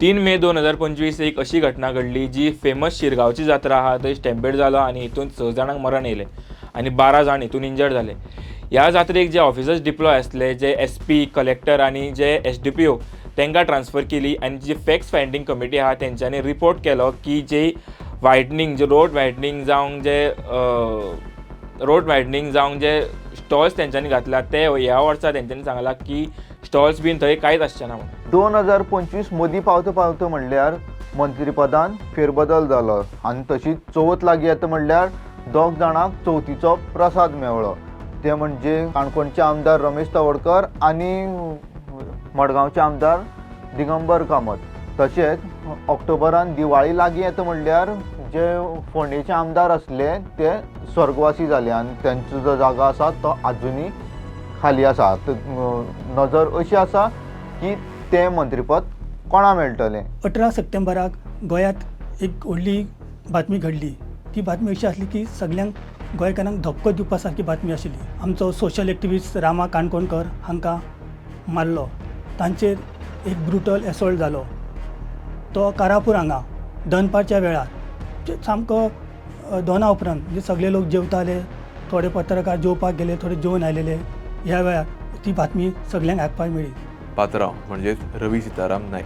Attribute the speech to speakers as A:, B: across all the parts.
A: 3 मे 2025 एक अशी घटना घडली जी फेमस शिरगांवची जात्रा आहा थंय स्टॅम्पेड जालो आनी हितून स जाणांक मरण येयलें आनी 12 जाण हितून इंजर्ड जाले. ह्या जात्रेक जे ऑफिसर्स डिप्लॉय आसले, जे एसपी, कलेक्टर आनी जे एसडीपीओ, तांकां ट्रान्सफर केली आनी जी फॅक्ट्स फायंडींग कमिटी आहा तेंच्यांनी रिपोर्ट केलो की जी वायडनींग, जे रोड वायडनींग जावं, जे रोड वायडनींग जावं, जे स्टॉल्स तेंच्यांनी घातल्या ते ह्या वर्सा तेंच्यांनी सांगलां की स्टॉल्स बीन थंय कांयच आसचे ना म्हणून.
B: 2025 मदीं पावता पावता म्हणल्यार मंत्रीपदान फेरबदल जालो आनी तशीच चवथ लागीं येता म्हणल्यार दोग जाणांक चवथीचो प्रसाद मेवळो. ते म्हणजे काणकोणचे आमदार रमेश तवडकर आनी मडगांवचे आमदार दिगंबर कामत. तशेंच ऑक्टोबरान दिवाळी लागीं येता म्हणल्यार जे फोंडेचे आमदार आसले ते स्वर्गवासी जाले आनी तेंचो जो जागो आसा तो आजुनूय खाली आसा. तर नजर अशी आसा की तें मंत्रीपद कोणा मेळटलें.
C: 18 सप्टेंबराक गोंयांत एक व्हडली बातमी घडली. ती बातमी अशी आसली की सगल्यांक गोंयकारांक धपको दिवपा सारकी बातमी आशिल्ली. आमचो सोशल एक्टिविस्ट रामा काणकोणकर हांकां मारलो. तांचेर एक ब्रुटल एसॉल्ट जालो तो कारापूर हांगा दनपारच्या वेळार सामको 2 उपरांत, म्हणजे सगळे लोक जेवताले, थोडे पत्रकार जेवपाक गेले, थोडे जेवन आयलेले. ह्या वेळार ती बातमी सगल्यांक आयकपाक मेळ्ळी.
D: पात्रांव म्हणजेच रवी सीताराम नायक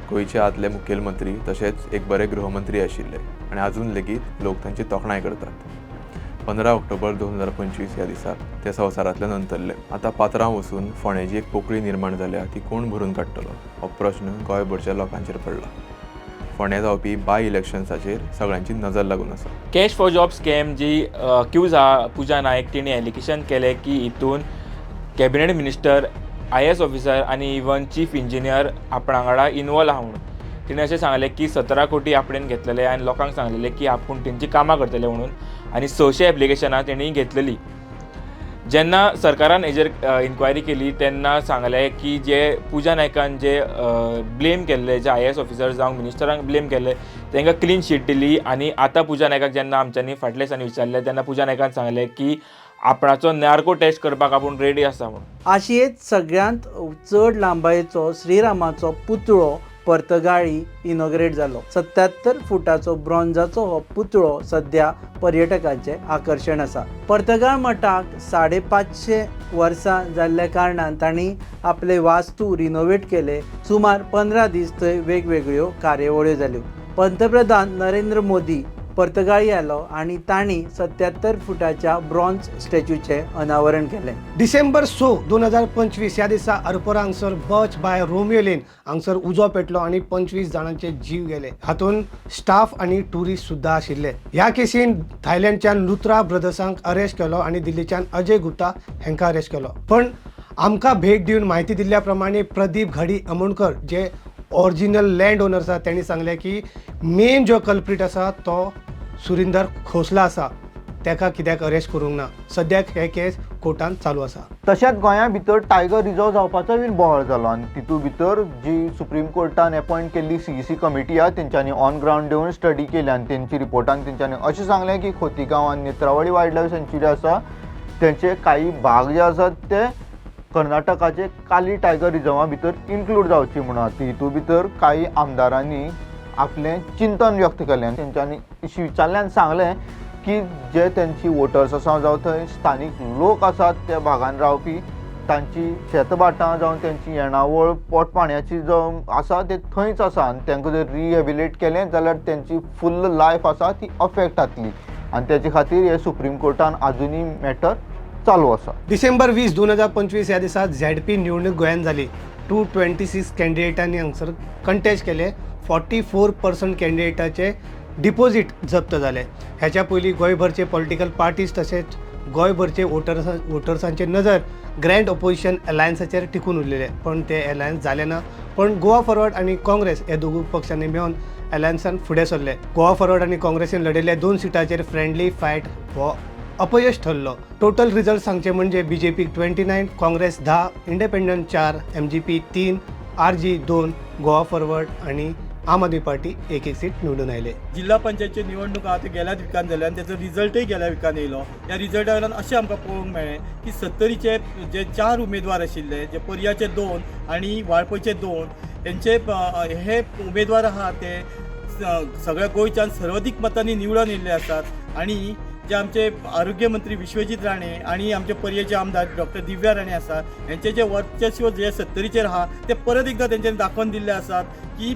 D: गोंयचे आदले मुखेलमंत्री तशेंच एक बरे गृहमंत्री आशिल्ले आनी आजून लेगीत लोक तांची तोखणाय करतात. 15 ऑक्टोबर 2025 ह्या दिसा ते संवसारांतल्यान अंतरले. आतां पात्रांव वचून फोंड्याची एक पोकळी निर्माण जाल्या, ती कोण भरून काडटलो हो प्रस्न गोंयभरच्या लोकांचेर पडला. फोंड्या जावपी बाय इलेक्शन्साचेर सगळ्यांची नजर लागून आसा.
A: कॅश फॉर जॉब स्कॅम जी अक्यूज आहा पुजा नायक, तिणें एलिगेशन केलें की हितून कॅबिनेट मिनिस्टर, आयएएस ऑफिसर आनी इवन चीफ इंजिनियर आपणा वांगडा इनवॉल्व आहा म्हणून. तिणें अशें सांगलें की 17 कोटी आपणेन घेतलेले आनी लोकांक सांगलेलें की आपूण तेंची कामां करतले म्हणून आनी 600 एप्लिकेशनां तेणी घेतलेली. जेन्ना सरकारान हेजेर इन्क्वायरी केली तेन्ना सांगलें की जे पुजा नायकान जे ब्लेम केल्ले, जे आयएएस ऑफिसर जावं मिनिस्टरांक ब्लेम केल्ले, तांकां क्लीन शीट दिली. आनी आतां पुजा नायकाक जेन्ना आमच्यांनी फाटल्या दिसांनी विचारलें तेन्ना पुजा नायकान सांगलें की आपणाचो नार्को टेस्ट करपाक आपूण रेडी आसा म्हणून.
E: आशियेंत सगळ्यांत चड लांबायेचो श्रीरामाचो पुतळो पर्तगाळी इनॉग्रेट जालो. 77 फुटाचो ब्रॉन्झाचो हो पुतळो सध्या पर्यटकांचें आकर्शण आसा. पर्तगाळ मठाक 550 वर्सां जाल्ल्या कारणान तांणी आपले वास्तू रिनोवेट केले. सुमार 15 दीस थंय वेगवेगळ्यो कार्यावळ्यो जाल्यो. पंतप्रधान नरेंद्र मोदी पर्तगाळी आयलो आनी तांणी 77 फुटाच्या ब्रॉन्झ स्टॅच्यूचें अनावरण केलें.
F: डिसेंबर 6, 2025 ह्या दिसा अर्पोरा हांगसर बच बाय रोमियो लेन हांगसर उजो पेटलो आनी 25 जाणांचे जीव गेले. हातूंत स्टाफ आनी टुरिस्ट सुद्दां आशिल्ले. ह्या केसीन थायलंडच्यान लुत्रा ब्रदर्सांक अरेस्ट केलो आनी दिल्लीच्यान अजय गुप्ता हांकां अरेस्ट केलो. पण आमकां भेट दिवन म्हायती दिल्ल्या प्रमाणे प्रदीप घडी अमोणकर जे ओरिजिनल लँड ओनर आसा, तेणी सांगलें की मेन जो कल्प्रीट आसा तो सुरिंदर खोसला आसा, ताका कित्याक अरेस्ट करूंक ना. सद्याक हे केस कोर्टान चालू आसा.
B: तशेंच गोंया भितर टायगर रिजर्व जावपाचो बीन बोवाळ जालो आनी तितू भितर जी सुप्रीम कोर्टान एपॉयंट केल्ली सीईसी कमिटी आहा तेंच्यांनी ऑन ग्रावंड देवन स्टडी केली आनी तेंची रिपोर्टान तेंच्यांनी अशें सांगलें की खोतीगांव आनी नेत्रावळी वायल्ड लायफ सँच्युरी आसा तेंचे काही भाग जे आसात ते कर्नाटकाचे काली टायगर रिजर्वा भितर इन्क्लूड जावची म्हणून. हितू भितर काही आमदारांनी आपलें चिंतन व्यक्त केलें आनी तेंच्यांनी विचारलें आनी सांगलें की जे तेंची वोटर्स आसा जावं थंय स्थानीक लोक आसात त्या भागान रावपी, तांची शेतभाटां जावं तेंची येणावळ पोट पाणयाची जो आसा ते थंयच आसा आनी तांकां जर रिहेबिलेट केलें जाल्यार तेंची फुल्ल लायफ आसा ती अफेक्ट जातली आनी तेचे खातीर हे सुप्रीम कोर्टान आजुनूय मॅटर चालू आसा.
F: डिसेंबर 20, 2025 ह्या दिसा झेडपी निवडणूक गोंयांत जाली. 226 कॅन्डिडेटांनी हांगसर कंटेस्ट केले. 44% कॅन्डिडेटाचे डिपॉझीट जप्त जाले. ह्याच्या पयलीं गोंयभरचे पॉलिटिकल पार्टीज तशेंच गोंयभरचे वोटर्सांचे नजर ग्रँड ऑपोजिशन अलायन्साचेर टिकून उरलेले, पण ते अलायन्स जाले ना. पण गोवा फॉरवर्ड आनी काँग्रेस हे दोगूय पक्षांनी मेळून अलायन्सान फुडें सरले. गोवा फॉरवर्ड आनी काँग्रेसीन लढयल्ल्या दोन सिटाचेर फ्रेंडली फायट हो अपयश ठरलो. टोटल रिझल्ट सांगचे म्हणजे बीजेपीक 29, Congress 10, independent 4, MGP 3, RG 2, Goa Forward आणि आम आदमी पार्टी एक एक सीट निवडून आयले.
G: जिल्हा पंचायतच्यो निवडणूक आहा त्यो गेल्याच विकान जाल्यो आनी तेजो रिजल्टय गेल्या विकान येयलो. ह्या रिजल्टा वयल्यान अशें आमकां पळोवंक मेळ्ळें की सत्तरीचे जे चार उमेदवार आशिल्ले, जे पर्याचे दोन आनी वाळपयचे दोन, हेंचे हे उमेदवार आहा ते सगळ्या गोंयच्यान सर्वाधिक मतांनी निवडून येयल्ले आसात आनी जे आमचे आरोग्य मंत्री विश्वजीत राणे आनी आमचे पर्येचे आमदार डॉक्टर दिव्या राणे आसा हेंचे जे वर्चस्व जे सत्तरीचेर आहा ते परत एकदां तेंच्यांनी दाखोवन दिल्ले आसात की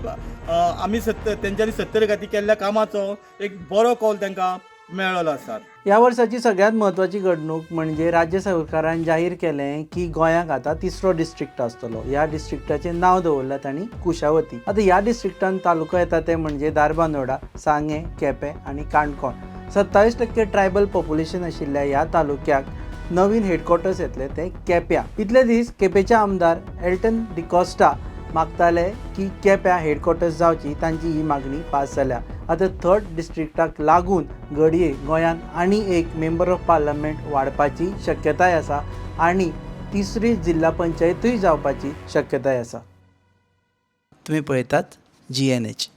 G: आमी तेंच्यांनी सत्तरी खातीर केल्ल्या कामाचो एक बरो कौल तांकां मेळ्ळलो आसा.
E: ह्या वर्साची सगळ्यांत म्हत्वाची घडणूक म्हणजे राज्य सरकारान जाहीर केलें की गोंयाक आतां तिसरो डिस्ट्रिक्ट आसतलो. ह्या डिस्ट्रिक्टाचें नांव दवरलां तांणी कुशावती. आतां ह्या डिस्ट्रिक्टान तालुको येता ते म्हणजे धारबांदोडा, सांगें, केपें आनी काणकोण. 27% ट्रायबल पॉप्युलेशन आशिल्ल्या ह्या तालुक्याक नवीन हेडक्वॉर्टर्स येतले ते केप्यां. इतले दीस केपेंचे आमदार एल्टन डिकॉस्टा मागताले की केप्यां हेडक्वॉर्टर्स जावची, तांची ही मागणी पास जाल्या. आतां थर्ड डिस्ट्रिक्टाक लागून घडये गोंयांत आनी एक मेंबर ऑफ पार्लमेंट वाडपाची शक्यताय आसा आनी तिसरी जिल्हा पंचायतूय जावपाची शक्यताय आसा. तुमी पळयतात GNH.